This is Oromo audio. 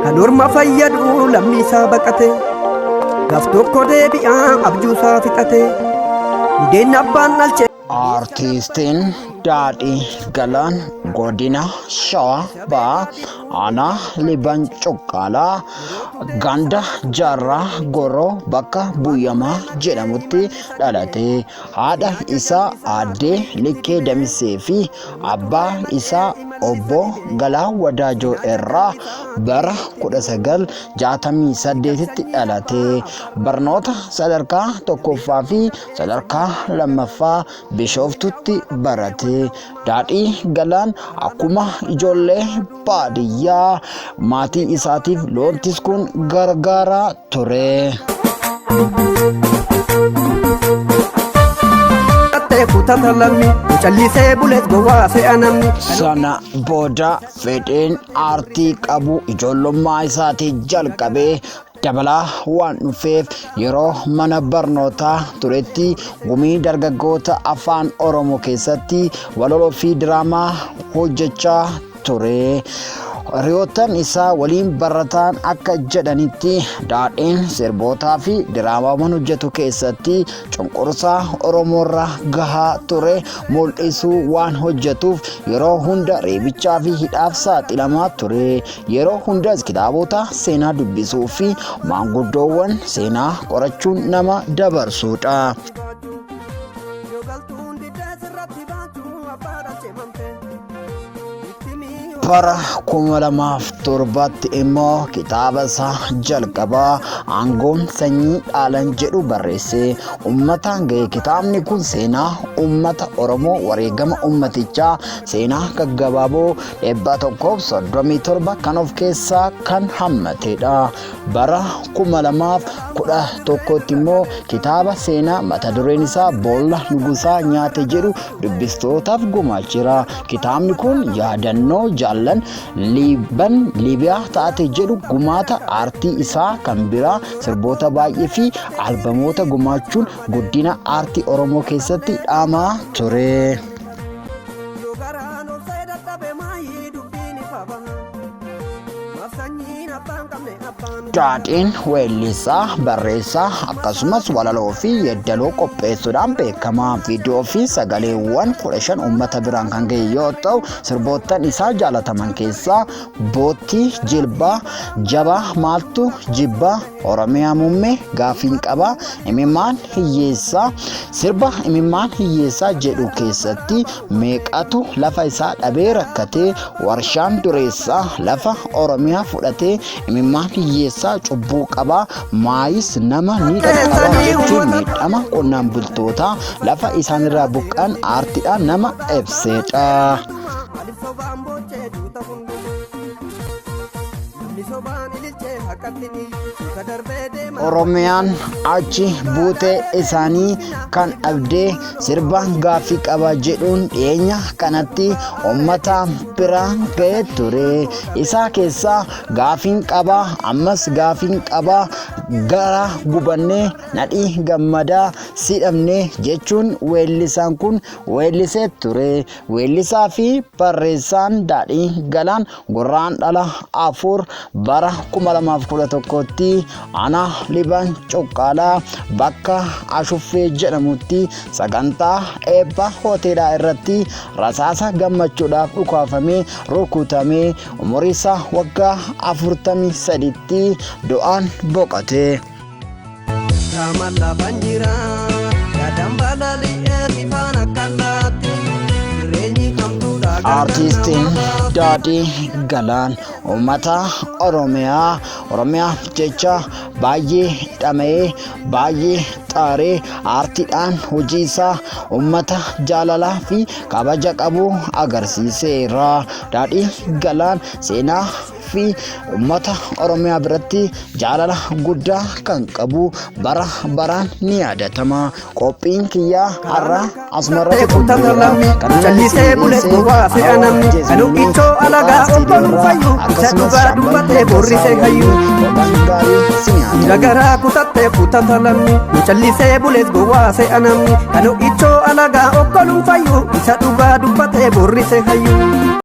Kan orma fayyadu lammiisaa baqate. Gaaf tokko deebi'aa abjuusaa fixate. Budeen abbaan dhalche. Aartistiin Daadhii Galaan godina Shawaa Bahaa aanaa Liban Cuqqaalaa ganda Jaarraa Goroo bakka Buyyamaa jedhamutti dhalate. Haadha isaa Aaddee Likkee Damissee fi abbaa isaa Obbo Galaa Wadaajoo irraa bara 1968tti dhalate. Barnoota sadarkaa tokkoffaa fi sadarkaa lammaffaa Bishooftutti barate. Daadhii Galaan akkuma ijoollee baadiyyaa maatii isaatiif loon tiskuun gargaaraa ture. Kutata lammi callisee bulees gowwaa se'a namni. Sana booda fedhiin aartii qabu ijoollummaa isaatii jalqabee dabalaa waan dhufeef yeroo mana barnootaa turetti gumii dargaggoota afaan Oromoo keessatti walaloo fi diraamaa hojjechaa ture. Hiriyoottan isaa waliin barataan akka jedhanitti Daadhiin sirbootaa fi diraamaawwan hojjetu keessatti cunqursaa Oromoorra gahaa ture mul'isuu waan hojjetuuf yeroo hunda reebichaa fi hidhaaf saaxilamaa ture. Yeroo hundas kitaabota seenaa dubbisuu fi maanguddoowwan seenaa qorachuun nama dabarsuudha. Bara 2007tti immoo kitaaba isaa jalqabaa Aangoon Sanyii Dhaalan jedhu barreesse. Uummataan ga'e. Kitaabni kun seenaa uummata Oromoo, wareegama uummatichaa, seenaa gaggabaaboo 137 kan of keessaa kan hammatedha. Bara 2011tti immoo kitaaba seenaa mata dureen isaa Boolla Nugusaa Nyaate jedhu dubbistootaaf gumaacheera. Kitaabni kun yaadannoo jaallan Liiban Liibiyaa taate jedhu gumaata aartii isaa kan biraa sirboota baay'ee fi albamoota gumaachuun guddina aartii Oromoo keessatti dhaamaa ture. Yoo garaan obsee dadhabe maayii dubbiin ifa baha. Maaf sanyiin abbaan qabne abbaan. Daadhiin weellisaa, barreessaa akkasumas walaloo fi yeddaloo qopheessuudhaan beekama. Viidiyoo fi sagaleewwan 15 uummata biraan kan gahe yoo ta'u, sirboottan isaa jaalataman keessaa Boottii Jilbaa, Jabaa Maaltu Jibbaa, Oromiyaa Muummee, Gaafiin Qabaa, Imimmaan Hiyyeessaa, sirba Imimmaan Hiyyeessaa jedhu keessatti meeqatu lafa isaa dhabee rakkatee, warshaan dureessaa lafa Oromiyaa fudhatee, imimmaan hiyyeessaa cubbuu qabaa, maayis nama ni dhaqqabaa jechuun miidhama qonnaan bultootaa lafa isaanirraa buqqa'an aartiidhaan nama ibseedha. Maaliif sobaan boochee duuta hundumaa? Namni sobaan ililchee haqatti ni suuta darbee deema. Oromiyaan achi buutee isaanii kan dhabdee sirba gaaffii qaba jedhuun dhiyeenya kanatti uummata bira ga'ee ture. Isaa keessaa gaafiin qaba, ammas gaafiin qaba, gara gubannee nadhii gammadaa si dhabnee jechuun weellisaan kun weellisee ture. Weellisaa fi barreessaan Daadhii Galaan Gurraandhala 4 bara 2011tti aanaa Liban Cuqqaalaa bakka Ashuffee jedhamutti sagantaa eebba hoteelaa irratti rasaasa gammachuudhaaf dhukaafamee rukutamee umurii isaa waggaa 43tti du'aan boqote. Qaamaan lafan jira yaadaan balali'ee bifaan akka allaatti jireenyi hamtuudha Aartistiin Daadhii Galaan uummata Oromiyaa Oromiyaaf jecha baay'ee dhama'ee baay'ee xaaree aartiidhaan hojii isaa uummata jaalalaa fi kabaja qabu agarsiiseera. Daadhii Galaan seenaa fi uummata Oromiyaa biratti jaalala guddaa kan qabu bara baraan ni yaadatama. Qophiin kiyyaa har'a asumarratti xumureera. Kan inni isin Callisee bulee dhiyeesse gowwaa se'a Anawaa namni kan Jeesminii uqichoo Yookaan alagaa obboluun Istiidiyoorraa fayyu isa akkasumas dhugaa Shaambal dubbatee Laggasaa boorrisee waliin hayyuu. waan gaarii isin haa Dhiira ta'u. garaa kutattee kutata lammi nu callisee bulees gowwaa se'a namni kan uqichoo alagaa obboluun fayyu isa dhugaa dubbatee boorrisee hayyuu.